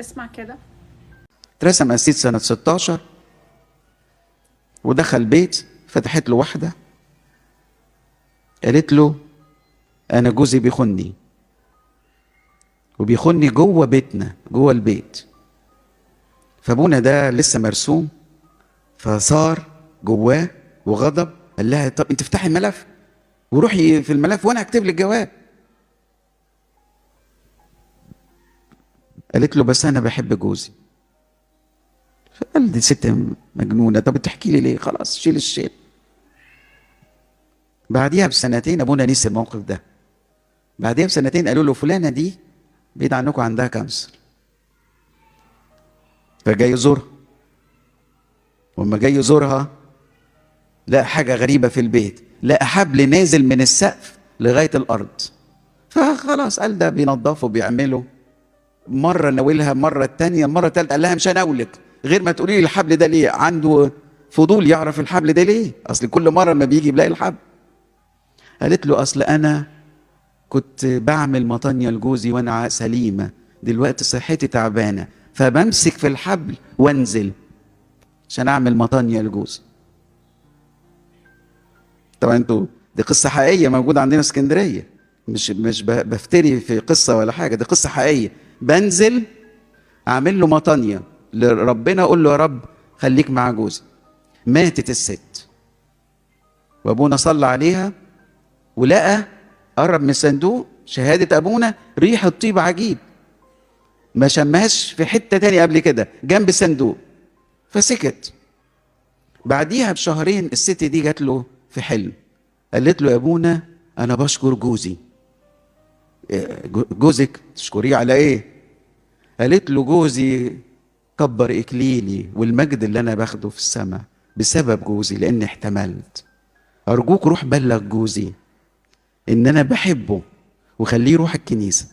اسمع كده. اترسم قسيس سنة 16 ودخل بيت، فتحت له واحدة قالت له أنا جوزي بيخوني، وبيخوني جوه بيتنا، جوه البيت. فابونا ده لسه مرسوم، فصار جواه وغضب، قال لها طب انت افتحي الملف وروحي في الملف وانا هكتب لك جواب. قالت له بس انا بحب جوزي. فقال دي ست مجنونة، طب بتحكي لي ليه؟ خلاص شيل الشيل. بعديها بسنتين ابونا نسي الموقف ده. بعديها بسنتين قالوا له فلانه دي بعيد عنكم عندها cancer، فجاي يزورها. وما جاي يزورها لقى حاجة غريبة في البيت، لقى حبل نازل من السقف لغاية الارض. فخلاص قال ده بينضفه بيعمله. مرة ناولها، مرة الثانية، مرة الثالثة، قال لها مش هناولك غير ما تقولي لي الحبل ده ليه. عنده فضول يعرف الحبل ده ليه، اصل كل مرة ما بيجي بيلاقي الحبل. قالت له اصل انا كنت بعمل مطانيه لجوزي وانا سليمة، دلوقتي صحتي تعبانة، فبمسك في الحبل وانزل عشان اعمل مطانيه لجوزي. طبعا انتوا دي قصة حقيقية موجودة عندنا في اسكندرية، مش بفتري في قصة ولا حاجة، دي قصة حقيقية. بنزل اعمل له مطانيه لربنا، اقول له يا رب خليك مع جوزي. ماتت الست، وابونا صلى عليها ولقى قرب من الصندوق شهادة ابونا ريحه طيب عجيب ما شمهاش في حتة تاني قبل كده جنب الصندوق، فسكت. بعديها بشهرين الست دي جات له في حلم، قالت له يا ابونا انا بشكر جوزي. جوزك تشكريه على ايه؟ قالت له جوزي كبر اكليلي والمجد اللي انا باخده في السماء بسبب جوزي، لاني احتملت. ارجوك روح بلغ جوزي ان انا بحبه وخليه يروح الكنيسة.